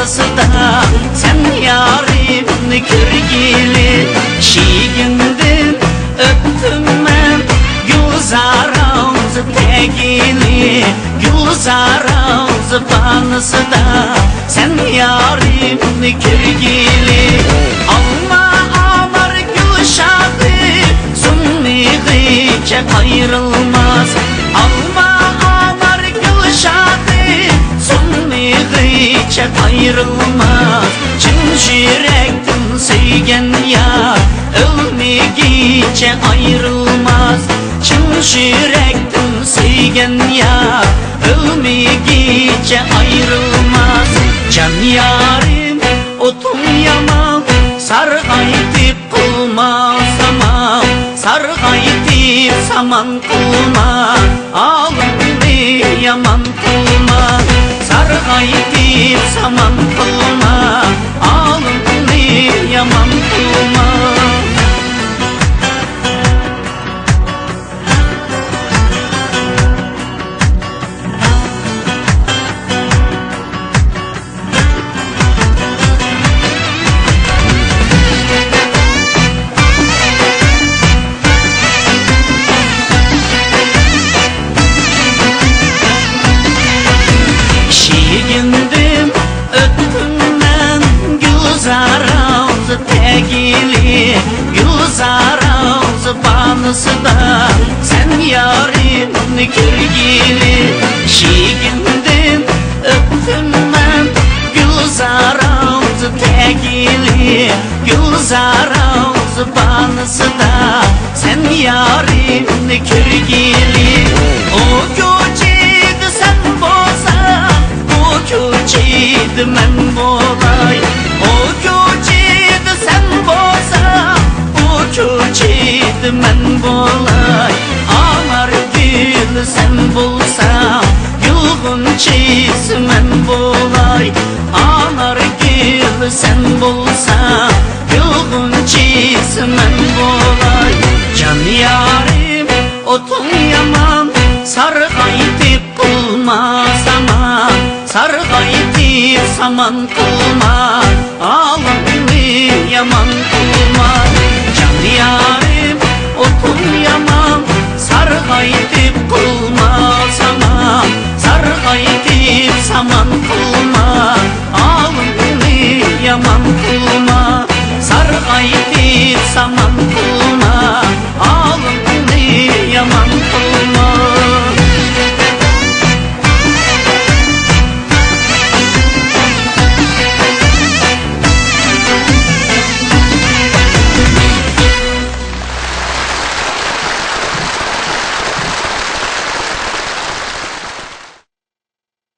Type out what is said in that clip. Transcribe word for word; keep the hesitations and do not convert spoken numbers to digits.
سەن يارىمنى كۆرگىلى، ئىشىكىڭدىن ئۆتتۈم مەن، گۈلزارىڭىز تەگىلى، گۈلزارىڭىز بانىسىدا سەن يارىمنى كۆرگىلى. ئالما، ئانار، گۈل شاخى سۇنمىغىچە ئايرىلماس. ئالما، ئانار، گۈل شاخى سۇنمىغىچە ئايرىلماس. چىن يۈرەكتىن سۆيگەن يار ئۆلمىگىچە ئايرىلماس. چىن يۈرەكتىن سۆيگەن يار ئۆلمىگىچە ئايرىلماس. جان يارىم، ئوتۇڭ يامان، سارغايتىپ قىلما سامان، سارغايتىپ سامان قىلما، ھالىمنى يامان قىلما، سارغايتىپ سامان قىلما، ھالىمنى يامان قىلما. ئىشىكىڭدىن ئۆتتۈم مەن، گۈلزارىڭىز تەگىلى، گۈلزارىڭىز بانىسىدا سەن يارىمنى كۆرگىلى. ئىشىكىڭدىن ئۆتتۈم مەن، گۈلزارىڭىز تەگىلى، گۈلزارىڭىز بانىسىدا سەن يارىمنى كۆرگىلى. ئۇ كوچىدا سەن بولساڭ، بۇ كوچىدا مەن بولاي. ئۇ كوچىدا سەن بولساڭ، بۇ كوچىدا مەن بولاي. ئانار گۈلى سەن بولساڭ، گۈل غۇنچىسى مەن بولاي. ئانار گۈلى سەن بولساڭ، گۈل غۇنچىسى مەن بولاي. جان يارىم، ئوتۇڭ يامان، سارغايتىپ قىلما سامان، سارغايتىپ سامان قىلما، ھالىمنى يامان